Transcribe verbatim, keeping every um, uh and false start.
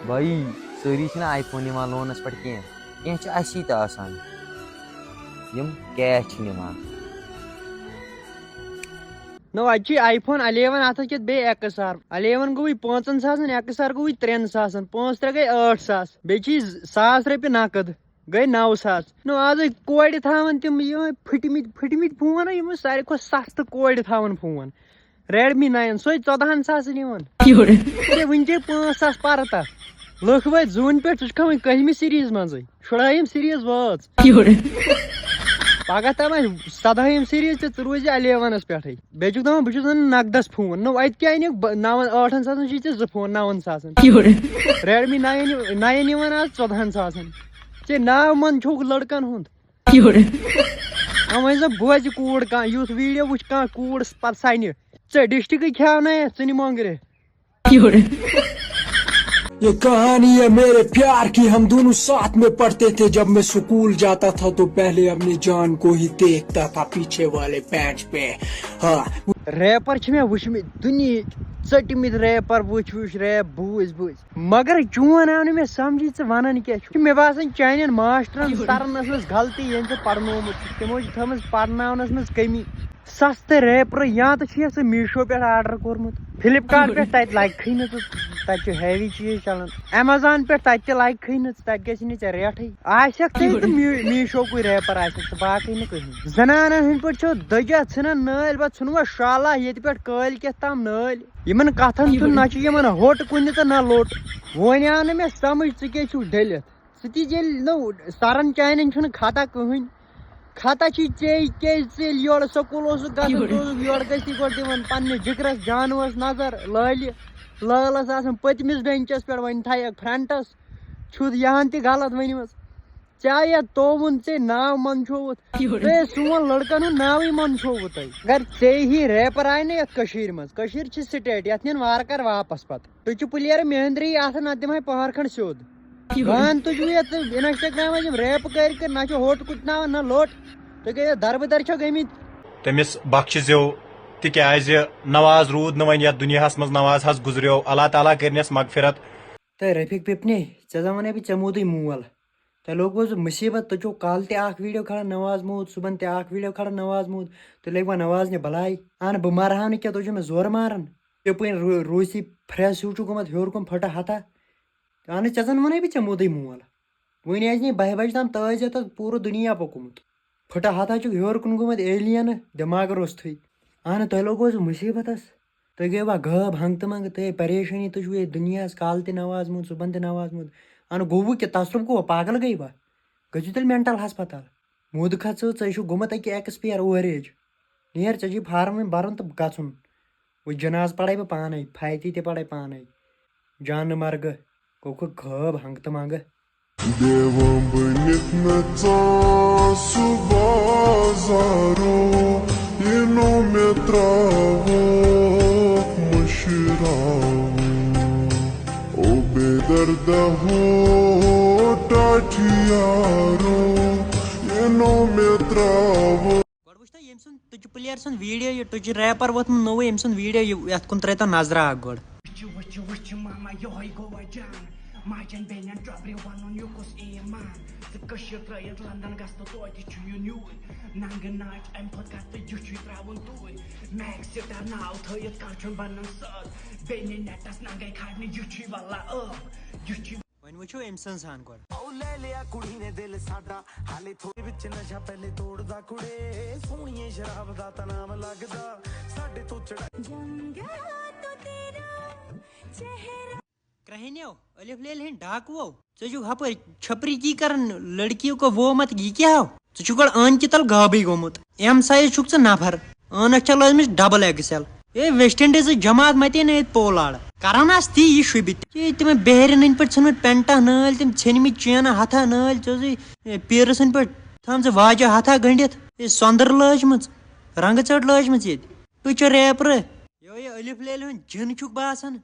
بایی، سٲری چھِنہٕ آی فون نِوان لونَس پٮ۪ٹھ کینٛہہ، کینٛہہ چھِ اَسی تہِ آسان یِم کیش چھِ نِوان۔ نو، اَتہِ چھُے آی فون الیون، اَتھ کیٛاہ بیٚیہِ ایکٕس آر۔ الیون گوٚوُے پانٛژن ساسن، ایکٕس آر گوٚوُے ترٛٮ۪ن ساسن، پانٛژھ ترٛےٚ گٔے ٲٹھ ساس، بیٚیہِ چھُے ساس رۄپیہِ نقد، گٔے نو ساس۔ نو، آز ہے کورِ تھاوان تِم یِہوٚے پھٕٹمٕتۍ پھٕٹمٕتۍ فون، یِم ساروی کھۄتہٕ سستہٕ کورِ تھاوان فون۔ ریڈمی ناین، سُے ژۄدہن ساسن یِوان۔ یورٕ۔ ہے، وٕنہِ چھے پانٛژھ ساس پرٕ تتھ۔ لُکھ وٲتۍ زوٗنہِ پٮ۪ٹھ، ژٕ چھُکھ وۄنۍ کٔہمہِ سیریز منٛزٕے؟ شُراہِم سیریز وٲژ۔ یورٕ۔ پگاہ تام آسہِ سدہٲیِم سیریز تہِ، ژٕ روٗزِ الیونس پٮ۪ٹھٕے۔ بیٚیہِ چھُکھ دپان، بہٕ چھُس انان نقدس فون۔ نو، اتہِ کیٛاہ انکھ؟ ب-، نون، ٲٹھن ساسن چھُے ژےٚ زٕ فون، نون ساسن۔ یورٕ۔ ریڈمی ناین، ناین یِوان آز ژۄدہن ساسن۔ ژےٚ ناو منٛد چھُکھ لڑکن ہُنٛد۔ یورٕ۔ آ، وۄنۍ زن بوزِ کوٗر کانٛہہ، یُتھ ویٖڈیو وٕچھ کانٛہہ کوٗر، پتہٕ سنہِ۔ ژےٚ ڈسٹرکٕے کھیاونایتھ، ژٕ نہِ مۄنٛگرِ۔ یورٕ۔ ये कहानी है मेरे प्यार की। हम दोनों साथ में पढ़ते थे। जब मैं स्कूल जाता था तो पहले अपनी जान को ही देखता था पीछे वाले बेंच पे। हाँ। ریپر چھِ مےٚ وٕچھمٕتۍ دُنیہٕکۍ، ژٔٹمٕتۍ ریپر، وٕچھ وٕچھ ریپ، بوٗزۍ بوٗزۍ۔ مگر چون آو نہٕ مےٚ سمجھی، ژٕ ونان کیٛاہ چھُکھ۔ مےٚ باسان، چانٮ۪ن ماسٹرن، سرن ٲس مٕژ غلطی، ییٚمۍ ژےٚ پرنومُت چھُ۔ تِمو چھِ تھٲومٕژ پرناونس منٛز کٔمی۔ سستہٕ ریپرٕ، یا تہٕ چھُ یَتھ ژٕ میٖشو پٮ۪ٹھ آرڈر کوٚرمُت، فلپ کارٹ پٮ۪ٹھ، تَتہِ لگہِ کھٕے نہٕ ژٕ، تَتہِ چھُ ہیوی چیٖز چلان۔ ایمیزان پٮ۪ٹھ، تَتہِ تہِ لگہِ کھٕے نہٕ ژٕ، تَتہِ گژھِ نہٕ ژےٚ ریٹھٕے۔ آسٮ۪کھ ژٕ تہٕ می-، میٖشو کُے ریپر آسٮ۪کھ ژٕ، باقٕے نہٕ کٕہٕنۍ۔ زنانن ہٕنٛدۍ پٲٹھۍ چھو دٔجا ژھٕنان نٲلۍ، بہ ژھُنوا شالا ییٚتہِ پٮ۪ٹھ کٲلۍ کٮ۪تھ تام نٲلۍ۔ یِمن کتھن چھُنہٕ، نہ چھُ یِمن ہوٚٹ کُنہِ تہٕ نہ لوٚٹ۔ وۄنۍ آو نہٕ مےٚ سمجھ ژٕ کیٛازِ چھُکھ ڈٔلِتھ۔ ژٕ تہِ ییٚلہِ نہٕ سرن چانٮ۪ن چھُنہٕ خطا کٕہٕنۍ، خطا چھُے ژےٚ، کیٛازِ ژٕ ییٚلہِ یورٕ سکوٗل اوسُکھ گژھان، یورٕ۔ ژٕ اوسُکھ یورٕ گٔژھتھٕے گۄڈٕ دِوان پننِس جِگرس جانوس نظر، لٲلہِ، لٲلس آسان پٔتمِس بینچس پٮ۪ٹھ، وۄنۍ تھایکھ فرنٹس، چھُتھ یہن تہِ غلط ؤنمٕژ۔ ژےٚ آیہ تووُن، ژےٚ ناو منٛدچھووُتھ۔ یورٕ۔ تہٕ سون لڑکن ہُنٛد ناوٕے منٛدچھووُ تۄہہِ۔ اگر ژےٚ ہی ریپر آیہِ نہٕ یتھ کٔشیٖرِ منٛز، کٔشیٖر چھِ سٹیٹ، یتھ نِن وارٕ کارٕ واپس پتہٕ۔ تُہۍ چھِو پٕلیر مہندری آسان، نتہٕ دِمہٕ ہاے پہر کھنڈ سیوٚد۔ یورٕ۔ گان تُج ویت انسٹاگرام یِم ریپ کٔرۍ کٔرۍ، نہ چھُ ہوٚٹ کُتناوان، نہ لوٚٹ۔ تُہۍ گٔیو دربٕدر چھو گٔمٕتۍ۔ تٔمِس بخشہِ زیو، تِکیازِ نواز روٗد نہٕ وۄنۍ یتھ دُنیاہس منٛز، نواز حظ گُزریو، اللہ تعالیٰ کٔرنس مغفرت۔ تہٕ رفیق پِپنے، ژےٚ زن ونے بہٕ ژےٚ موٗدٕے مول۔ تۄہہِ لوگوٕ سُہ مُصیٖبت، تُہۍ چھِو کالہٕ تہِ اکھ ویٖڈیو کھالان نواز موٗد، صُبحن تہِ اکھ ویٖڈیو کھالان نواز موٗد، تُہۍ لٔگوا نواز نہِ بلاے۔ اہن، بہٕ مرٕ ہا نہٕ کینٛہہ، تُہۍ چھِو مےٚ زورٕ ماران۔ یپٲرۍ رو-، روٗسی پھرٛٮ۪س ہیوٗ چھُ گوٚمُت ہیوٚر کُن پھٕٹہٕ ہتھا۔ اہن، ژےٚ زن ونے بہٕ ژےٚ موٗدٕے مول۔ وۄنۍ آسہِ نہٕ بہہِ بجہِ تام تٲزیت تہٕ پوٗرٕ دُنیا پوٚکمُت۔ پھٕٹہٕ ہتھا چھُکھ ہیوٚر کُن گوٚمُت ایلینہٕ، دٮ۪ماغ روٚستُے۔ اہن، تۄہہِ لوگوٕ سُہ مُصیٖبتس۔ تُہۍ گٔیوا غٲب ہنٛگتہٕ منٛگہٕ، تُہۍ پریشٲنی، تُہۍ چھِو ییٚتہِ دُنیاہَس کالہٕ تہِ نواز موٗد، صُبحن تہِ نواز موٗد۔ اَنہٕ گوٚوٕ کہِ تصرُف گوٚوا، پاگل گٔیوا؟ گٔژھِو تیٚلہِ مٮ۪نٹَل ہسپتال۔ موٗدٕ کھا ژٕ، ژےٚ چھُ گوٚمُت أکہِ ایکسپیر اوور ایج۔ نیر، ژےٚ چھُے فارم وۄنۍ بَرُن تہٕ گژھُن۔ وۄنۍ جناز پَرَے بہٕ پانَے، فاتحہ تہِ پَرَے پانَے۔ جانہٕ مرگہٕ، گوٚو کھُ غٲب ہنٛگتہٕ منٛگہٕ۔ دیوان بٔنِتھ نہٕ ژاس سُہ بازارو، یِنو مےٚ ترٛاووکھ مٔشراوُن۔ او بے دردہ ہو ٹاٹھیارو، یِنو مےٚ ترٛاووکھ۔ گۄڈٕ وٕچھ تہٕ ییٚمۍ سُنٛد ٹُچہِ پٕلیر سُنٛد ویٖڈیو، یہِ ٹُچہِ ریپر ووٚتھمُت نوٚوُے، أمۍ سُنٛد ویٖڈیو یہِ، یَتھ کُن ترٛٲیتو نظرا اکھ گۄڈٕ۔ وٕچھِو، وٕچھِو، وٕچھِو ماما، یِہوٚے گوٚوا جان۔ ماجٮ۪ن بیٚنٮ۪ن ٹۄبرِ وَنُن، یہِ کُس ایمان؟ ژٕ کٔشیٖر ترٛٲیِتھ لندن گژھ تہٕ توتہِ چھُ یُن یوٗرۍ۔ ننٛگہٕ ناچ اَمہِ کھۄتہٕ کَتھ تہٕ یہِ چھُے ترٛاوُن توٗرۍ۔ میکس سٹار ناو تھٲیِتھ کر چھُن بنان سٲز؟ بیٚنہِ نیٹس ننٛگَے کھارنہِ، یہِ چھُے وَلہ ٲب۔ یہِ چھُے وۄنۍ وٕچھو أمۍ سٕنٛز ہن گۄڈٕ۔ او لے لیا کڑی نے دل ساڈا، حالے تھوڑے وچ نشہ پہلے توڑدا کڑے، سونیے شراب دا تناو لگدا، ساڈے تو چڑھا۔ جنگا تو تیرا چہرہ۔ کرہنیو، الف لیل ہند ڈاکوو، ژٕ چھُکھ ہپٲرۍ چھپری کی کران، لڑکیوں کو وہ مت، یہِ کیٛاہ ہو؟ ژٕ چھُکھ گۄڈٕ عٲنکہِ تل غٲبٕے گوٚمُت۔ ایم سایز چھُکھ ژٕ نفر، عٲنکھ چھےٚ لٲجمٕژ ڈبل ایکس ایل۔ اے ویسٹ انڈیزٕچ جماعت متے نہٕ ییٚتہِ پولاڑ۔ کران آس تی یہِ شوٗبِتھ۔ یے تِمن بیہرٮ۪ن ہٕنٛدۍ پٲٹھۍ ژھٕنمٕتۍ پینٹہ نٲلۍ، تِم ژھیٚنمٕتۍ چینہٕ ہتھا نٲلۍ، ژٕ ٲسٕے، اے، پیٖرس ہٕنٛدۍ پٲٹھۍ تھٲومژٕ واجہ ہتھا گٔنڈِتھ۔ اے سۄندر لٲجمٕژ، رنگہٕ ژٔٹ لٲجمٕژ ییٚتہِ۔ تُہۍ چھِو ریپرٕ۔ یو یہِ الف لیلہِ ہُنٛد جِن چھُکھ باسان۔